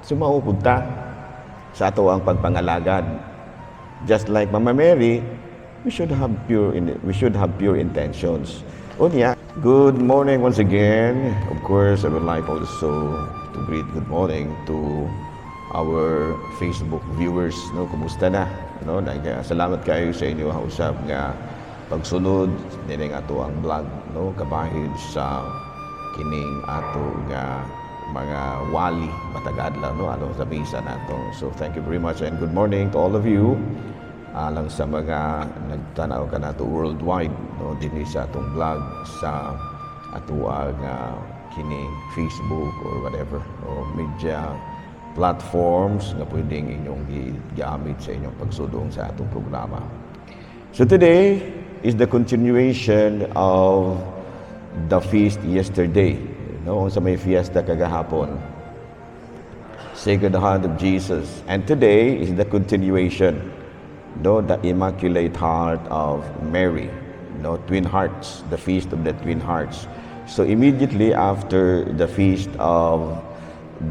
So mao pud ta sa ato ang pagpangalagad. Just like Mama Mary, we should have pure intentions. Unya, good morning once again. Of course, I would like also to greet good morning to our Facebook viewers, no? Kumusta na, no? Salamat kayo sa inyo usab nga pagsunod dinhi nga ato ang vlog, no, kabahid sa kining ato nga mga wali matag adlaw, no, ano sa misa nato. So thank you very much and good morning to all of you, alang sa mga nagtanaw kanato worldwide, no, dinhi sa atong vlog sa atoang kining Facebook or whatever or media platforms nga pwedeng inyong gigamit sa inyong pagsudong sa atong programa. So today is the continuation of the feast yesterday. No, sa may fiesta kagahapon. Sacred Heart of Jesus. And today is the continuation. No, the Immaculate Heart of Mary. No, twin hearts, the feast of the twin hearts. So immediately after the feast of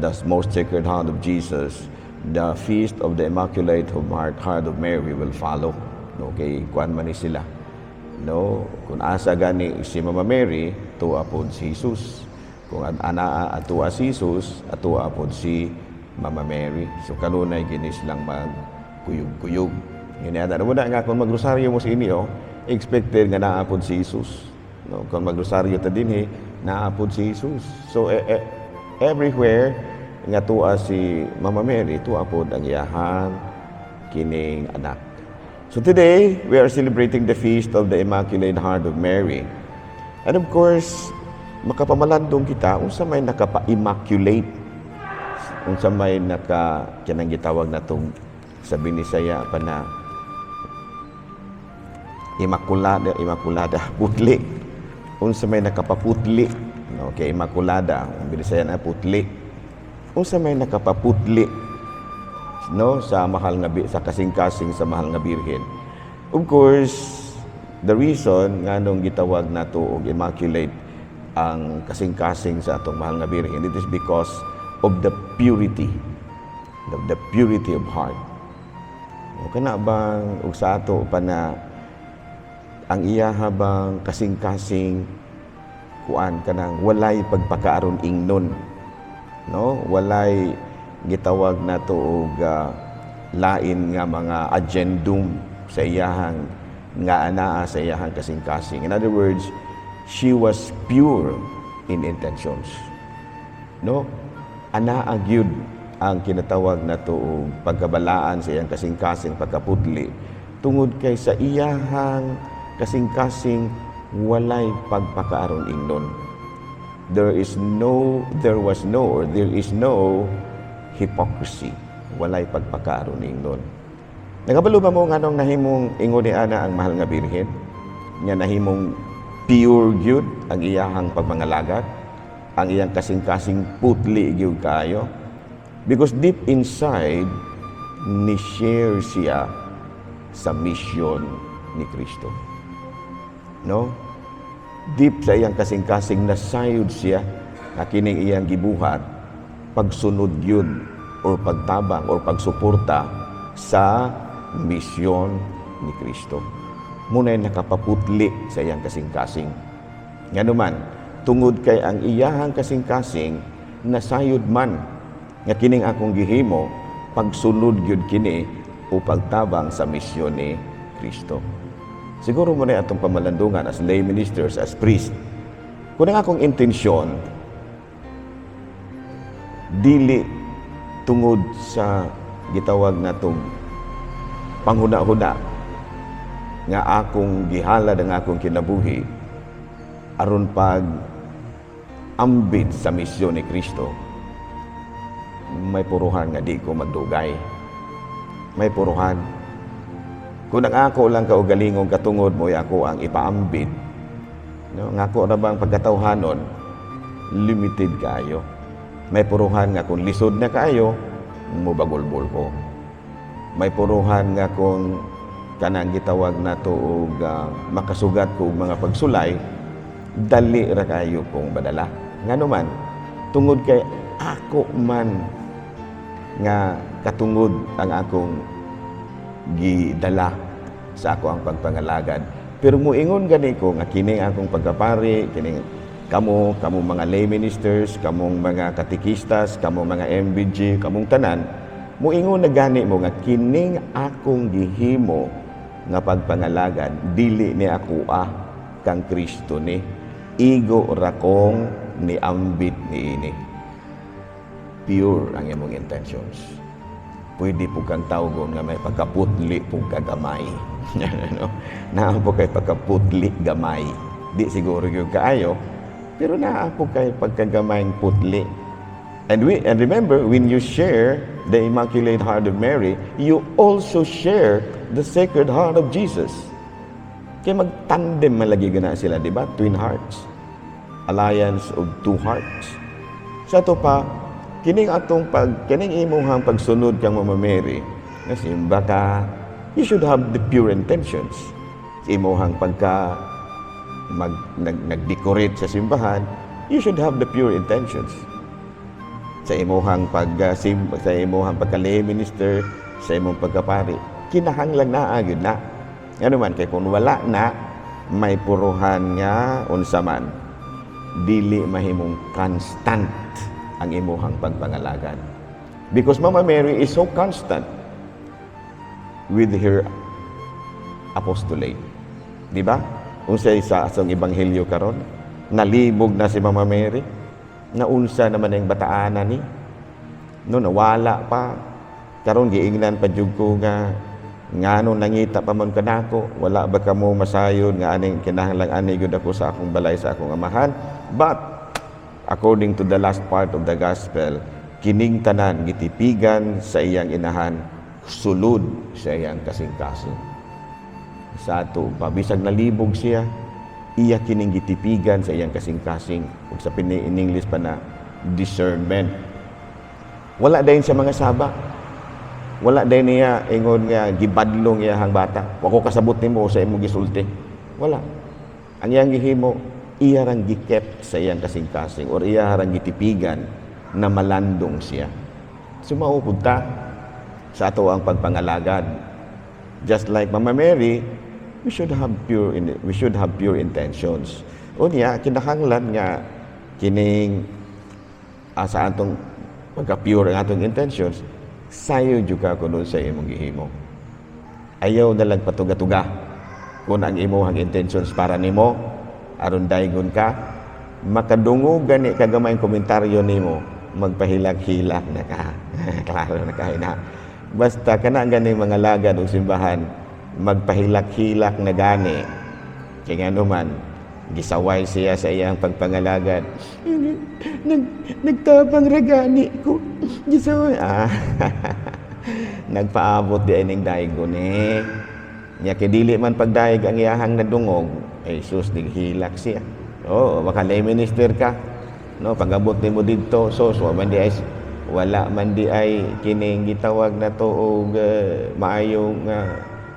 the Most Sacred Heart of Jesus, the feast of the Immaculate Heart of Mary will follow. No, kay kuan man ni sila. No, kung asa gani si Mama Mary, tuwa pod si Jesus. Kung anaa atua si Jesus, atua pod si Mama Mary. So kanunay gini silang magkuyog-kuyog. Ngini ana mo nga kung magrosaryo mo sa inyo, expected nga naa pod si Jesus. No, kung magrosaryo ta dinhi, naa pod si Jesus. So everywhere nga tuwa si Mama Mary, tuwa pod ang iyahang kining anak. So today, we are celebrating the feast of the Immaculate Heart of Mary. And of course, makapamalandong kita unsa may nakapa-immaculate, unsa may naka kanang gitawag natong sa Binisaya pa na immaculada, immaculada, putli. Unsa may nakapaputli, no? Kay immaculada, ang Binisaya na putli. Unsa may nakapaputli, no, sa mahal nga sa kasing-kasing sa mahal nga Birhen? Of course, the reason nganong gitawag nato og immaculate ang kasing-kasing sa atong mahal nga Birhen, it is because of the purity, the purity of heart. O kana bang ug sa ato pa na ang iya habang kasing-kasing kuan kanang walay pagpakaaron ingnon, no, walay gitawag nato og lain nga mga agendum sa iyahang nga anaa sa iyahang kasing-kasing. In other words, she was pure in intentions, no? Anaa gyud ang kinatawag nato og pagkabalaan sa iyang kasing-kasing, pagkaputli, tungod kay sa iyahang kasing-kasing walay pagpakaaron ingnon. There was no, or there is no hypocrisy. Walay pagpakaaron ingnon. Nagabalo ba mo nganong nahimong ingon ni ana ang mahal nga Birhen? Nga nahimong pure gyud ang iyahang pagmangalagad, ang iyang kasing-kasing putli gyud kaayo. Because deep inside, ni-share siya sa mission ni Kristo. No? Deep sa iyang kasing-kasing, nasayod siya na kining iyang gibuhat pagsunod yun or pagtabang or pagsuporta sa misyon ni Kristo. Muna'y nakapaputli sa iyang kasing-kasing. Ngano man, tungod kay ang iyahang kasing-kasing nasayod man nga kining akong gihimo pagsunod gyud kini o pagtabang sa misyon ni Kristo. Siguro mo na atong pamalandungan as lay ministers, as priest. Kung ang akong intensyon, dili tungod sa gitawag natong panghuna-huna nga akong gihalad ang akong kinabuhi aron pag ambit sa misyon ni Kristo, may puruhan nga di ko magdugay. May puruhan. Kung ang ako lang kaugalingong katungod mo, ako ang ipaambit. No, nga ako ra bang pagkatawhanon, limited kaayo. May puruhan nga kung lisod na kaayo, mubagulbol ko. May puruhan nga kung kanang gitawag nato og makasugat ko og mga pagsulay, dali ra kayo kong badala. Ngano man, tungod kay ako man Nga katungod ang akong gidala sa ako ang pagpangalagad. Pero muingon gani ko nga kini ang akong pagkapari, kining kamo, kamo mga lay ministers, kamong mga katekistas, kamo mga MBG, kamong tanan, muingon na gani mo nga kining akong gihimo nga pagpangalagad dili ni ako kang Kristo ni igo ra kong niambit niini. Pure ang imong intentions. Pwede po kang tawgon nga may pagkaputli po kagamay. No? Naa po kay pagkaputli gamay. Di siguro yung kaayo, pero naa po kay pagkagamayng putli. And remember, when you share the Immaculate Heart of Mary, you also share the Sacred Heart of Jesus. Kaya magtandem malagi gana sila, di ba? Twin hearts. Alliance of two hearts. Sa ato pa, kining imuhang pagsunod kang Mama Mary, nga simba ka, you should have the pure intentions. Imuhang pagka nag-decorate sa simbahan, you should have the pure intentions. Sa imuhang pagka lay minister, sa imong pagkapari, kinahanglan na gyud na. Ano man kay kung wala na, may puruhan nga unsa man, dili mahimong constant ang imuhang pagpangalagad. Because Mama Mary is so constant with her apostolate. Di ba? Unsay sa atong ebanghelyo karon, nalibog na si Mama Mary. Naunsa naman ang bataana ni? No, nawala pa. Karon giingnan pa jud ko nga ngano nangita pa man kanako, wala ba kamo masayod nga aning kinahanglan ani gyud ako sa akong balay sa akong amahan? But according to the last part of the gospel, kining tanan gitipigan sa iyang inahan sulod sa iyang kasing-kasing. Sa ato pa, bisag nalibog siya, iya kining gitipigan sa iyang kasing-kasing. Ug sa pini in English pa na discernment. Wala dayon sa mga saba. Wala dayon niya ingon nga gibadlong iyahang bata. "Wa ko kasabot nimo sa imong gisulti." Wala. Ang iyang gihimo, iya rang gikept sa iyang kasing-kasing or iya rang gitipigan na malandong siya. Sumao pud ta sa ato ang pagpangalagad. Just like Mama Mary, we should have pure intentions. Unya, kinahanglan nga kining sa atong pagka-pure ang atong intentions, sayo jud ka kuno sa imong gihimo. Ayaw na lang patuga-tuga kung ang imong intentions para nimo aron daygon ka, makadungog gani kagamay komentaryo nimo, magpahilak-hilak na ka. Klaro na kay na. Basta kana gani mga lagad og simbahan, magpahilak-hilak na gani. Kay ngano man, gisaway siya sa iyang pagpangalagad. Nagtabang ra gani ko. Gisaway. Nagpaabot di ining daygon eh. Nya kay dili man pagdayeg ang iyahang nadungog, ay sus, nighilak siya. Oo, baka lay minister ka. No, pagabot nimo didto, so wala man di ay kining gitawag na to og maayong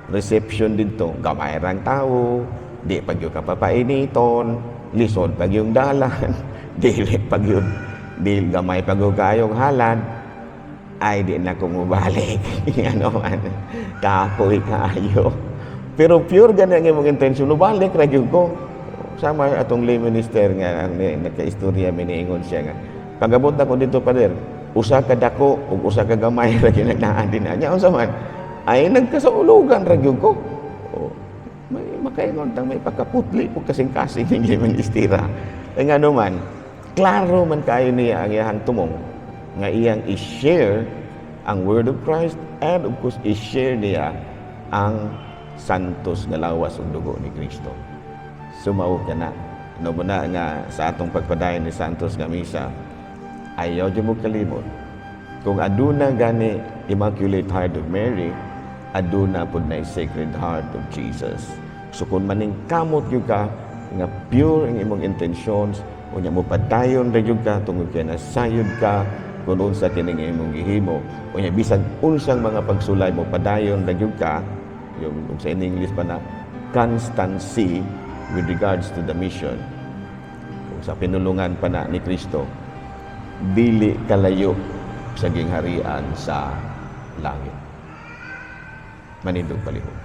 reception didto. Gamay rang tawo, di pa gyud ka papainiton, lisod pa gyung dalan, dili pa gyud, di gamay pa gyud kayong halad, ay di na ko mobalik. Ano man, kapoy kaayo. Pero pure gani ang imong intention, mobalik ra gyud ko. Sama atong lay minister nga ang nagka-istorya, miniingon siya nga pagabot ako dito, pader, usa ka dako ug usa ka gamay ra gyud naa din niya. Unsa man ay nagkasaulugan ra gyud ko. Oh, may makaingon tang may pagkaputli po kasing-kasing ng lay ministera. Ay ngano man, klaro man kayo niya ang iyang tumong nga iyang i-share ang word of Christ and of course i-share niya ang santos nga lawas ug dugo ni Kristo. Sumao ka na. No mo na nga sa atong pagpadayon ni Santos nga misa, ayaw jud mo kalimot. Kung aduna gani Immaculate Heart of Mary, aduna pud na Sacred Heart of Jesus. So kung maningkamot gyud ka nga pure ang imong intentions, unya mo padayon ra gyud ka tungod kay nasayod ka kung unsa kining imong gihimo. Unya bisag unsang mga pagsulay mo, padayon ra gyud ka, yung kung sa in English pa na constancy with regards to the mission. Kung sa pinulungan pa na ni Kristo, dili kalayo Sa gingharian sa langit. Manindog palihog.